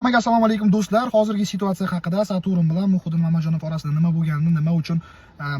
Hammaga assalomu alaykum, do'stlar. Hozirgi situatsiya haqida, Saturn bilan Muhiddin Mamajonov orasida nima bo'lganini, nima uchun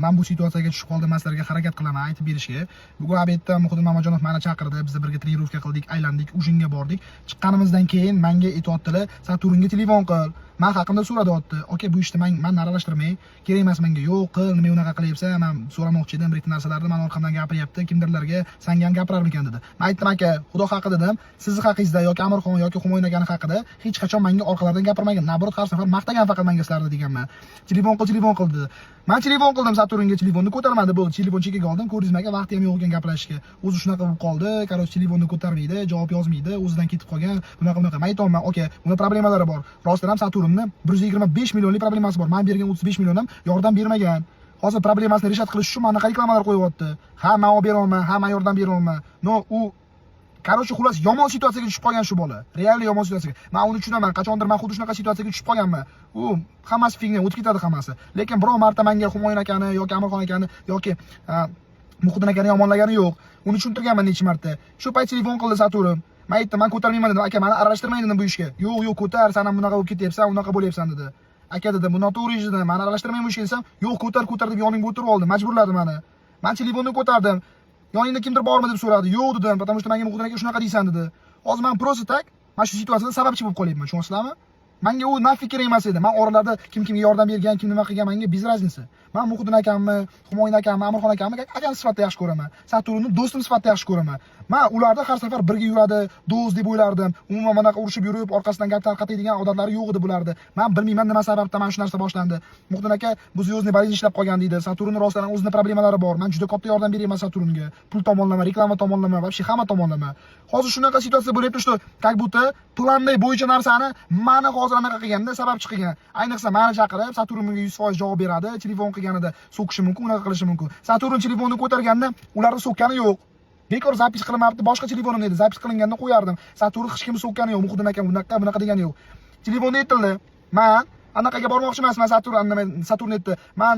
man bu situatsiyaga tushib qoldim, man sizlarga harakat qilaman aytib berishga. Bugun обед da Muhiddin Mamajonov meni chaqirdi. Biz birga тренировка qildik, aylandik, ужин ga bordik. Chiqqanimizdan keyin menga aytyaptilar: "Saturnga telefon qil. Man haqimda so'radyapti." Aka, bu ishni man aralashtirmang. Kerak emas menga. "Yo'q, qil, nima unaqa qilyapsan? Man so'ramoqchi edim bir ikkita narsalarni, mani orqamdan gapiryapti. Kimdirlarga, sanga ham gapirarmikan" dedi. Men aytdim: "Aka, Xudo haqi", dedim. "Sizni haqingizda yoki Amirxon yoki Humoyun akani haqida hech qachon menga orqalaridan gapirmagan. Наоборот, har safar maqtagan faqat menga sizlarni deganman. Telefon qil, telefon qil" dedi. Man telefon qildim Saturnga, telefonni ko'tarmadi. Bo'ldi, telefon chekkaga oldim. Ko'rdingizmi, aka, vaqti ham yo'q ekan gaplashishga. O'zi shunaqa bo'lib qoldi. Короче, telefonni ko'tarmaydi, javob yozmaydi, o'zidan ketib qolgan. Bunaqa bunaqa. Men aytyapman, aka, uni problemalari bor. Rostdan ham Saturnni 125 millionlik problemasi bor. Man bergan 35 million ham yordam bermagan. Hozir problemasini решать qilish uchun mana reklamalar qo'yyapti. Ha, man olib beryapman, ha, man yordam beryapman. Но, u, короче, xullas, yomon situatsiyaga tushib qolgan shu bola. Реально yomon situatsiyaga. Men uni tushunaman. Qachondir men xuddi shunaqa situatsiyaga tushib qolganman. U hammasi фигня, o'tib ketadi hammasi. Lekin biror marta menga Humoyun akani yoki Amirxon akani yoki Muhiddin akani yomonlagani yo'q. Uni tushuntirganman necha marta. Shu payt telefon qildi Saturn. Men aytdim, "Men ko'tarmayman", dedim. "Aka, meni aralashtirmang", dedim bu ishga. "Yo'q, yo'q, ko'tar, san ham bunaqa bo'lib ketyapsan, unaqa bo'lyapsan", dedi. "Aka", dedim, "bu noto'g'ri ish", dedim. "Meni aralashtirmang bu ishga" desam, "Yo'q, ko'tar, ko'tar", deb yonimga o'tirib oldi, majburladi meni. Men telefonni ko'tardim. "Yoningda kimdir bormi?" deb so'radi. "Yo'q", dedim, "потому что menga Muhiddin aka shunaqa deysan" dedi. Hozir men просто так mana shu situatsiyada sababchi bo'lib qolyapman, tushunyapsizlarmi? Menga u нафиг kerak emas edi. Men oralarda kim kimga yordam bergan, kim nima qilgan, menga без разницы. Men Muhiddin akamni, Humoyun akamni, Amirxon akamni akam sifatida yaxshi ko'raman. Saturnni do'stim sifatida yaxshi ko'raman. Men ularda har safar birga yuradi, do'st deb o'ylardim. Umuman bunaqa urushib yurib, orqasidan gap tarqatadigan odatlari yo'q edi bulardi. Men bilmayman, nima sababdan mana shu narsa boshlandi. Muhiddin aka bu звездный болезнь ishlab qolgan deydi. Saturnni rostdan ham o'zini problemalari bor. Men juda katta yordam beryapman Saturnga. Pul tomonlama, reklama tomonlama, вообще hamma tomonlama. Hozir shunaqa situatsiya bo'lyapti, что как будто planday bo'yicha narsani mani hozir anaqa qilganda sababchi qilgan. Ayniqsa mani chaqirib, Saturn bunga 100% javob beradi, telefon qilganida so'kishi mumkin, unaqa qilishi mumkin. Saturn telefonni ko'targanda ularni so'kkani yo'q. Bekor запись qilinmabdi, boshqa telefonim edi, запись qilinganda qo'yardim. Saturn hech kimni so'kkani yo'q, Muhiddin akam bunaqa bunaqa degani yo'q. Telefonda aytildi. Man anaqaga bormoqchi emasman, Saturn nima, Saturn aytdi. "Man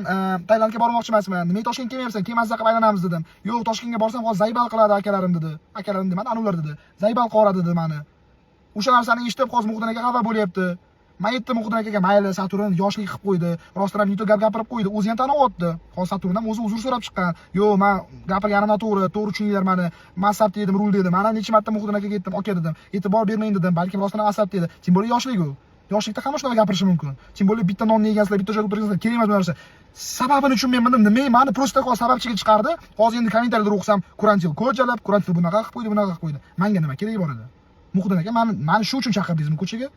Tailandga bormoqchi emasman. Nimaga Toshkentga kelmayapsan? Keyin mazza qilib aylanamiz", dedim. "Yo'q, Toshkentga borsam hozir заебал qiladi akalarim", dedi. Akalarim demadi, anular dedi. "Заебал qiladi", dedi mani. O'sha narsani eshitib hozir Muhiddin aka xafa bo'lyapti. Men aytdim Muhiddin akaga: "Mayli, Saturn yoshlik qilib qo'ydi. Rostdan ham не то gap gapirib qo'ydi. O'zi ham tanyapti. Hozir Saturn ham o'zi uzr so'rab chiqqan. Yo'q, men gapirganim noto'g'ri, to'g'ri tushuninglar mani. Men asabda edim, rul dedim. Mana necha marta Muhiddin akaga aytdim, aka dedim. E'tibor bermang dedim. Balkim rostdan ham asabda edi. Тем более yoshlik u. Yoshlikda hamma shunaqa gapirishi mumkin. Тем более bitta nonni yegansizlar, bitta joyda o'tirgansizlar, kerak emas bu narsa. Sababini tushunmayman dedim. Nima mani просто hozir sababchiga chiqardi. Hozir endi kommentariyada o'qisam, Kurantil ko'chalab, Kurantil bunaqa qilib qo'ydi, bunaqa qilib qo'ydi. Menga nima keragi bor edi? Muhiddin aka, mani shu uchun chaqirdingizmi ko'chaga?